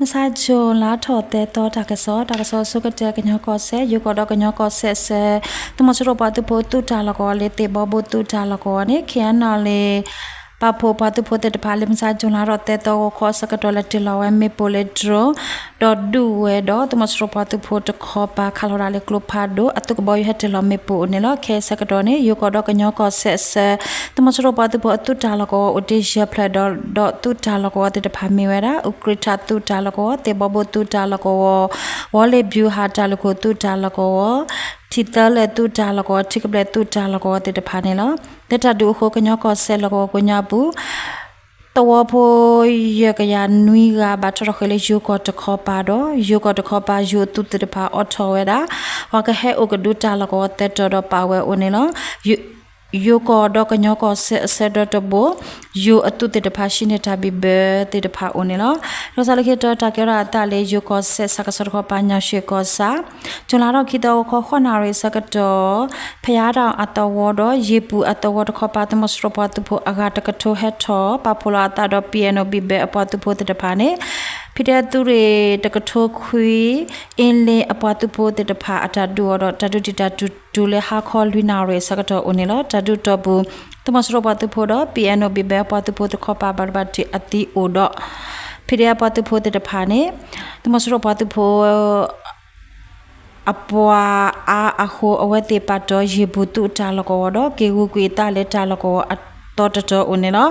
မုၢ်ဆါ June လါထီၣ်သၢသီ တၢ်ကစီၣ်, တၢ်ကစီၣ်အဆိကတၢၢ် ကညီကီၢ်စဲၣ်, ယိၤကီၢ်ဒီးကညီကီၢ်စဲၣ်အဆၢ, သုးမီၤစိရိၤပှၤသုးဖိသုးတၢ်လီၢ်ကဝီၤလၢသ့ၣ်ဘီဘိသုးတၢ်လီၢ်ကဝီၤန့ၣ် ခ့ၣ်အဲၣ်နီၣ်လ့ၣ် ပာ်ဖှိၣ်ပှၤသုးဖိသ့ၣ်တဖၣ် လၢမုၢ်ဆါ June လါထီၣ်သၢသီ ဂီၤခီအဆၢကတီၢ် လဲၤတ့ၢ်လီၤဝဲမ့ၣ်ပိၢ်လၢ drone ဒီးဒုးဝဲဒီး သုးမီၤစိရိၤပှၤသုးဖိတခီပၤ ခးလီၤဒၣ်လၢကျိဖးဒိၣ် အသုးကဘီယူၤဟဲတ့ၢ်လီၤမ့ၣ်ပိၢ်အိၣ်န့ၣ်လီၤ. ခဲအံၤအဆၢကတီၢ်န့ၣ် ယိၤကီၢ်ဒီးကညီကီၢ်စဲၣ်အဆၢ သုးမီၤစိရိၤပှၤသုးဖိအသုးတၢ်လီၢ်ကဝီၤအိၣ်တ့ၢ်ယဲၢ်ဖျၢၣ်ဒီး ဒီးသုးတၢ်လီၢ်ကဝီၤသ့ၣ်တဖၣ်မ့ၢ်ဝဲဒၣ် အူကြံၣ်ထၣ်သုးတၢ်လီၢ်ကဝီၤ, သ့ၣ်ဘီဘိသုးတၢ်လီၢ်ကဝီၤ, ဝီၤလ့ၣ်ဘျူးဟးတၢ်လူၢ်ခိၣ်သုးတၢ်လီၢ်ကဝီၤ, ထံသၢလဲၣ်သုးတၢ်လီၢ်ကဝီၤ, ထံကဘျဲၣ်သုးတၢ်လီၢ်ကဝီၤသ့ၣ်တဖၣ်န့ၣ်လီၤ. လၢတၢ်ဒုးအဃိ ကညီကီၢ်စဲၣ်လီၢ်ကဝီၤကိးညါပူၤ သဝီဖိ ယဲၢ်ကယၤနွံဂၤ ဘၣ်ထီၣ်ထီၣ်ဃ့လၢယိၤကီၢ်တခီပၤဒီး ယိၤကီၢ်တခီပၤယိၤအသုးသ့ၣ်တဖၣ်အိးထီၣ်ဝဲဒၣ် ပှၤကဟဲအိၣ်ကဒုတၢ်လီၢ်ကဝီၤသၢတီၤဒီးပာ်ဝဲအိၣ်န့ၣ်လီၤ. ယိၤကီၢ်ဒီးကညီကီၢ်စဲၣ်အဆၢဒီတဘိ ယိၤအသုးသ့ၣ်တဖၣ် ဟံးန့ၢ်တၢ်ဘံၣ်ဘၢသ့ၣ်တဖၣ်အိၣ်န့ၣ်လီၤ. တၢ်ကစီၣ်လၢခံတီၤ တၢ်ကဲထီၣ်အသးလၢယိၤကီၢ်စဲၣ် ဆၣ်ကဆီတခီပၤ ညၣ်ၡ့ၣ်ကီၢ်ဆၣ် ကၠူၤလါထီၣ်ခံသီ ဂီၤခီဃိးနၣ်ရံၣ်အဆၢကတီၢ် ဖယါတၢ်အသဝီဒီး ယ့ၣ်ပူၤအသဝီတခီပၤ သုးမီၤစိရိၤပှၤသုးဖိအဂၤတကထိဟဲထီၣ် ပာ်ဖှိၣ်လီၤအသးဒီး ပံၤအဲၣ်အိၣ်ဘံၣ်ဘဲအပှၤသုးဖိသ့ၣ်တဖၣ်န့ၣ် ဖံဒဲသုးရ့ၣ်တကထိခွံ အ့လ့အပှၤသုးဖိသ့ၣ်တဖၣ်အတၢ်ဒုးအီၤဒီး တၢ်ဒုးတံာ်တာ်တုၤတုၤလၢဟါခီလွံၢ်နၣ်ရံၣ်အဆၢကတီၢ်အိၣ်န့ၣ်လီၤ. တၢ်ဒုးတီၢ်ပူၤ သုးမီၤစိရိၤပှၤသုးဖိဒီး ပံၤအဲၣ်အိၣ်ဘံၣ်ဘဲအပှၤသုးဖိတခီပၤ ဘၣ်ဒိဘၣ်ထံးအသံအိၣ်ဒီး ဖံဒဲအပှၤသုးဖိသ့ၣ်တဖၣ်န့ၣ် သုးမီၤစိရိၤပှၤသုးဖိ အပှၤအါအဃိ အဝဲသ့ၣ်ပာ်တ့ၢ်ယ့ၣ်ပူၤသုးတၢ်လီၢ်ကဝီၤဒီး က့ၤဂုာ်ကွံာ်အသးလၢတၢ်လီၢ်ကဝီၤအသီတတီၤအိၣ်န့ၣ်လီၤ.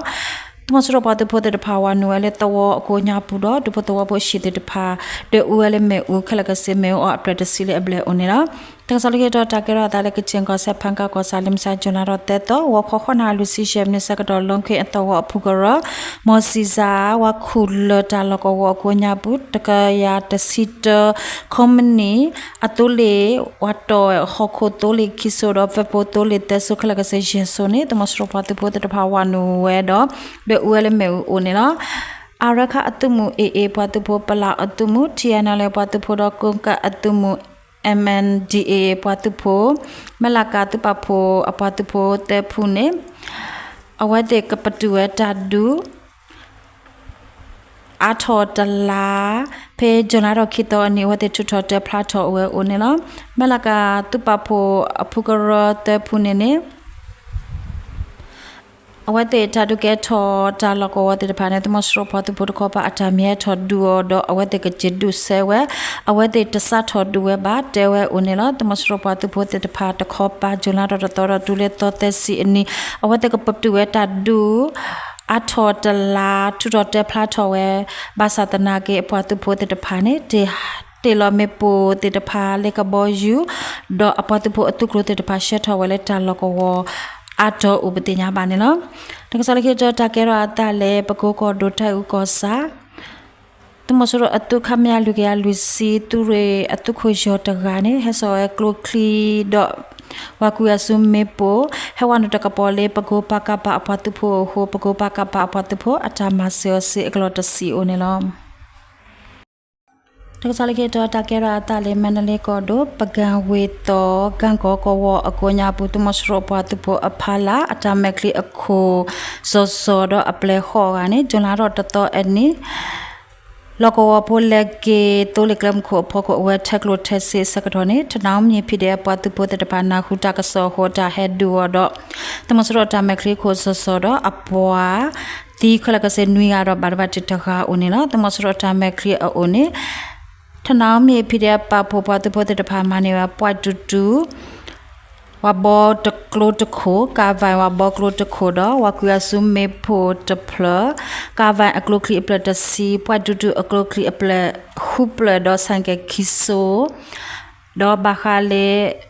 သုးမီၤစိရိၤပှၤသုးဖိသ့ၣ်တဖၣ် ဝၤနုာ်ဝဲလၢသဝီအကိးညါပူၤဒီး ဒူဖိသဝီဖိအဟံၣ်သ့ၣ်တဖၣ် ဒွဲၣ်အူဝဲလၢမ့ၣ်အူ ခဲလၢာ်ကဆ့မ့ၣ်အူအီၤအဖျၢၣ်တဆံလၢအဘျဲၣ်အိၣ်န့ၣ်လီၤ. တၢ်ကစီၣ်လၢခံတီၤ တၢ်ကဲထီၣ်အသးလၢ ကခ့ၣ်ကီၢ်စဲၣ် ဖၣ်ကၣ်ကီၢ်ဆၣ် လၢမုၢ်ဆါ ကၠူၤလါထီၣ်သၢသီ ဂီၤခီဃိးနၣ်ရံၣ်လွံၢ်ဆံယဲၢ်မံးနံးအဆၢကတီၢ် လီခ့ၣ်အသဝီအဖုကရၢ မီၢ်စံၣ်စၣ် ဝၤခူၣ်လၢၢ်တၢ်လီၢ်ကဝီၤအကိးညါပူၤ တကယၤတဆံတၢ ခီမနံၣ် အသိလ့ၣ် ဝၤတီၢ်ဟီၣ်ခိၣ်သိလ့ၣ်ခံစိၤဒီး ဖၢပူၤသိလ့ၣ်သၢစိၤ ခဲလၢာ်ကဆ့ယဲၢ်စိၤန့ၣ် သုးမီၤစိရိၤပှၤသုးဖိသ့ၣ်တဖၣ် ဝၤနုာ်ဝဲဒီး ဒွဲၣ်အူဝဲလၢမ့ၣ်အူအိၣ်န့ၣ်လီၤ. အါရခၣ်အသုးမုၢ် AA ပှၤသုးဖိ, ပလးအသုးမုၢ် TNLA ပှၤသုးဖိဒီး ကိကၣ်အသုးမုၢ် MNDAA ပှၤသုးဖိ, မဲၢ်လးကၤသုးပာ်ဖှိၣ်အပှၤသုးဖိသၢဖုန့ၣ် အဝဲသ့ၣ်ကပတုာ်ဝဲတၢ်ဒုး အါထီၣ်တလါ ဖဲကၠူၤလါထီၣ်ခံသီအနံၤ အဝဲသ့ၣ်ထုးထီၣ်တဲဖျါထီၣ်ဝဲအိၣ်န့ၣ်လီၤ. မဲၢ်လးကၤသုးပာ်ဖှိၣ်အဖုကရၢသၢဖုန့ၣ်န့ၣ် အဝဲသ့ၣ်တၢ်ဒုးကဲထီၣ်တၢ်လီၢ်ကဝီၤသ့ၣ်တဖၣ်န့ၣ် သုးမီၤစိရိၤပှၤသုးဖိတခီပၤအတၢ်မ့ၢ်ဟဲထီၣ်ဒုးအီၤဒီး အဝဲသ့ၣ်ကက့ၤဒုးစဲဝဲ, အဝဲသ့ၣ်တစးထီၣ်ဒုးဝဲဘၣ် တဲဝဲအိၣ်န့ၣ်လီၤ. သုးမီၤစိရိၤပှၤသုးဖိသ့ၣ်တဖၣ်တခီပၤ ကၠူၤလါထီၣ်တသီဒီးတုၤလၢသီသၢဆံအနံၤ အဝဲသ့ၣ်ကပတုာ်ဝဲတၢ်ဒုး အါထီၣ်တလါ ထုးထီၣ်တဲဖျါထီၣ်ဝဲ ဘၣ်ဆၣ်သနာ်က့ အပှၤသုးဖိသ့ၣ်တဖၣ်န့ၣ် တ့ၢ်လီၤမ့ၣ်ပိၢ်သ့ၣ်တဖၣ်လၢကဘီယူၤ ဒီးအပှၤသုးဖိအသုးကျိၤသ့ၣ်တဖၣ် ဆှၢထီၣ်ဝဲလၢတၢ်လီၢ်ကဝီၤအါတီၤအိၣ်ပသ့ၣ်ညါဘၣ်န့ၣ်လီၤ. တၢ်ကစီၣ်လၢခံတီၤ တၢ်ကဲထီၣ်အသးလၢ ပကိကီၢ်ဒိၣ် တၢ်အုၣ်ကီၢ်ဆၣ် သုးမီၤစိရိၤအသုး ခမရ လွံၢ်ကယၤလွံၢ်ဆံ သုးရ့ၣ်အသုးခိၣ်ယီၤတဂၤန့ၣ် ဟဲစိာ်ဝဲကျိချံဒီး ဝၤကွံာ်အစုမ့ၣ်ပိၢ် ဟဲဝၤနုာ်တၢ်ကပီၤလၢ ပကိပကဖ အပှၤသုးဖိအဃိ ပကိပကဖ အပှၤသုးဖိ အတၢ်မၤစၢၤအီၤစ့အကလီၢ်တဆံအိၣ်န့ၣ်လီၤ. တၢ်ကစီၣ်လၢခံတီၤ တၢ်ကဲထီၣ်အသးလၢ မါဒလ့ကီၢ်ဒိၣ် ပကၣ်ဝ့ၢ်သီ ကၣ်ကီကဝီၤအကိးညါပူၤ သုးမီၤစိရိၤပှၤသုးဖိအဖီလာ် အတၢ်မဲာ်ချံအခိၣ် စီၤစီၤဒီးအပျဲၢ်ဃိးဂၤန့ၣ် ကၠူၤလါထီၣ်တသီအနံၤ လီၢ်ကဝီၤဖိလဲၤက့ၤသိလ့ၣ်ကျဲမုၢ်ခိၣ်အဖီခိၣ် အဝဲထဲကျိၣ်ထဲစ့အဆၢကတီၢ်န့ၣ် ထနီမံၤ PDF အပှၤသုးဖိသ့ၣ်တဖၣ် နၢ်ဟူတၢ်ကစီၣ်အဃိ တၢ်ဟဲဒုးအီၤဒီး သုးမီၤစိရိၤအတၢ်မဲာ်ချံအခိၣ်စီၤစီၤဒီးအပှၤ သံခဲလၢာ်ကဆ့နွံဂၤဒီး ဘၣ်ဒိဘၣ်ထံးတဂၤအိၣ်န့ၣ်လီၤ. သုးမီၤစိရိၤအတၢ်မဲာ်ချံအအိၣ်န့ၣ် ထနီမံၤ PDF ပာ်ဖှိၣ်ပှၤသုးဖိသ့ၣ်တဖၣ် မၤန့ၢ်ဝဲ ပွဲၣ်တူတူ ဝၤဘီတကျိတခိၣ်, ကၣ်ဝဲၣ်ဝၤဘီကျိတခိၣ်ဒီး ဝၤကွံာ်အစုမ့ၣ်ပိၢ်တဖျၢၣ်, ကၣ်ဝဲၣ်အကျိချံအဖျၢၣ်တဆံ, ပွဲၣ်တူတူအကျိချံအဖျၢၣ်ဃုဖျၢၣ်ဒီး ဆိုင်ကယ်ခံစိၤ ဒီးဘၣ်ဃးလၢ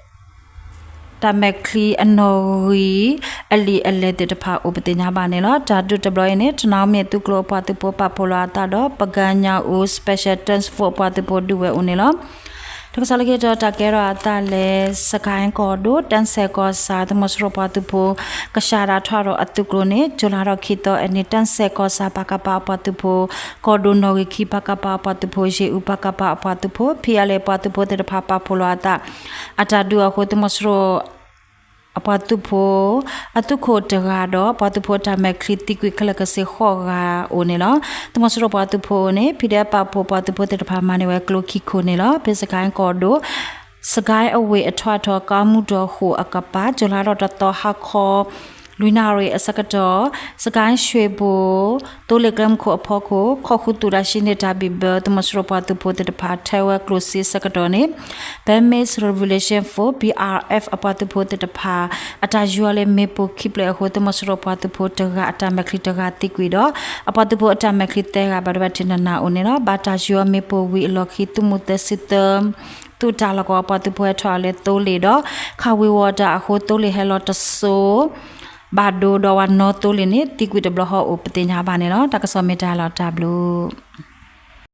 တၢ်မဲာ်ချံအနီၣ်ဂံၢ်အလံာ်အလဲၢ်သ့ၣ်တဖၣ်အိၣ်ပသ့ၣ်ညါဘၣ်န့ၣ်လီၤ. တၢ်ဒုးတဘျီအံၤန့ၣ် ထနီမံၤသုးကျိၤအပှၤသုးဖိပာ်ဖှိၣ်လီၤအသးဒီး ပကၣ်ညၣ်အူ Special Task Force အပှၤသုးဖိဒုးဝဲအိၣ်န့ၣ်လီၤ. တၢ်ကစီၣ်လၢခံတီၤ တၢ်ကဲထီၣ်အသးလၢ စကဲၣ်ကီၢ်ဒိၣ် တၢ်စဲၣ်ကီၢ်ဆၣ် သုးမီၤစိရိၤပှၤသုးဖိ ကစၢ်ဒၣ်ထွဲထီၣ်အသုးကျိၤန့ၣ် ကၠူၤလါထီၣ်ခံသီအနံၤ တၢ်စဲၣ်ကီၢ်ဆၣ် ပကဖ အပှၤသုးဖိ ကီၢ်ဒိၣ်နီၣ်ဂံၢ်ခံ ပကဖ အပှၤသုးဖိ ယ့ၣ်အူ ပကဖ အပှၤသုးဖိ ဖံးအါလဲၣ်ပှၤသုးဖိသ့ၣ်တဖၣ် ပာ်ဖှိၣ်လီၤအသး အတၢ်ဒုးအဃိ သုးမီၤစိရိၤ အပှၤသုးဖိ အသုးခိၣ်တဂၤဒီး ပှၤသုးဖိအတၢ်မဲာ်ချံသံကွံာ်ခဲလၢာ်ခဲဆ့ဃိးဂၤအိၣ်န့ၣ်လီၤ. သုးမီၤစိရိၤပှၤသုးဖိအအိၣ်န့ၣ် ဖံဒဲးပာ်ဖှိၣ်ပှၤသုးဖိသ့ၣ်တဖၣ် မၤန့ၢ်ဝဲကျိခံခိၣ်န့ၣ်လီၤ. ဖဲစကဲကီၢ်ဒိၣ် စကဲအဝ့ၢ်အထွးထီၣ် ကါမူတီၢ်ဃိၣ်အကပၤ ကၠူၤလါထီၣ်တသီ ဟါခီ လွံၢ်နၣ်ရံၣ်အဆၢကတီၢ် စကဲရွှ့ၣ်ဘိၣ် သိလ့ၣ်ကျဲမုၢ်ခိၣ်အဖီခိၣ် ခိးဃူသူၣ်တၢ်ရှဲန့ၢ်တၢ်ဘံၣ်ဘၢ သုးမီၤစိရိၤပှၤသုးဖိသ့ၣ်တဖၣ် ထၢဝဲကျိၣ်စ့အဆၢကတီၢ်န့ၣ် Burmese Revolution Force B R F အပှၤသုးဖိသ့ၣ်တဖၣ် အတၢ်ယူၤအီၤလၢမ့ၣ်ပိၢ်ခံဖျၢၣ်အဃိ သုးမီၤစိရိၤပှၤသုးဖိတဂၤအတၢ်မဲာ်ချံတဂၤသံကွံာ်ဒီး အပှၤသုးဖိအတၢ်မဲာ်ချံသၢဂၤ ဘၣ်ဒိဘၣ်ထံးနးနးအိၣ်န့ၣ်လီၤ. ဘၣ်တၢ်ယူၤအီၤမ့ၣ်ပိၢ်ဝံၤအလီၢ်ခံ သုးမုၢ်သၢဆံသၢ သုးတၢ်လီၢ်ကဝီၤပှၤသုးဖိဟဲထီၣ်အီၤလၢသိလ့ၣ်ဒီး ခးဝ့ၤဝီၤတၢ်အဃိ သိလ့ၣ်ဟဲလီၤတစိၤ ဘၣ်ဒိဒီးဝဲနီၢ်သိလ့ၣ်န့ၣ် သံကွံာ်တဘျီဃီအိၣ်ပသ့ၣ်ညါဘၣ်န့ၣ်လီၤ. တၢ်ကစီၣ်မ့ၢ်တၢ်လီၤတၢ်ဘျုး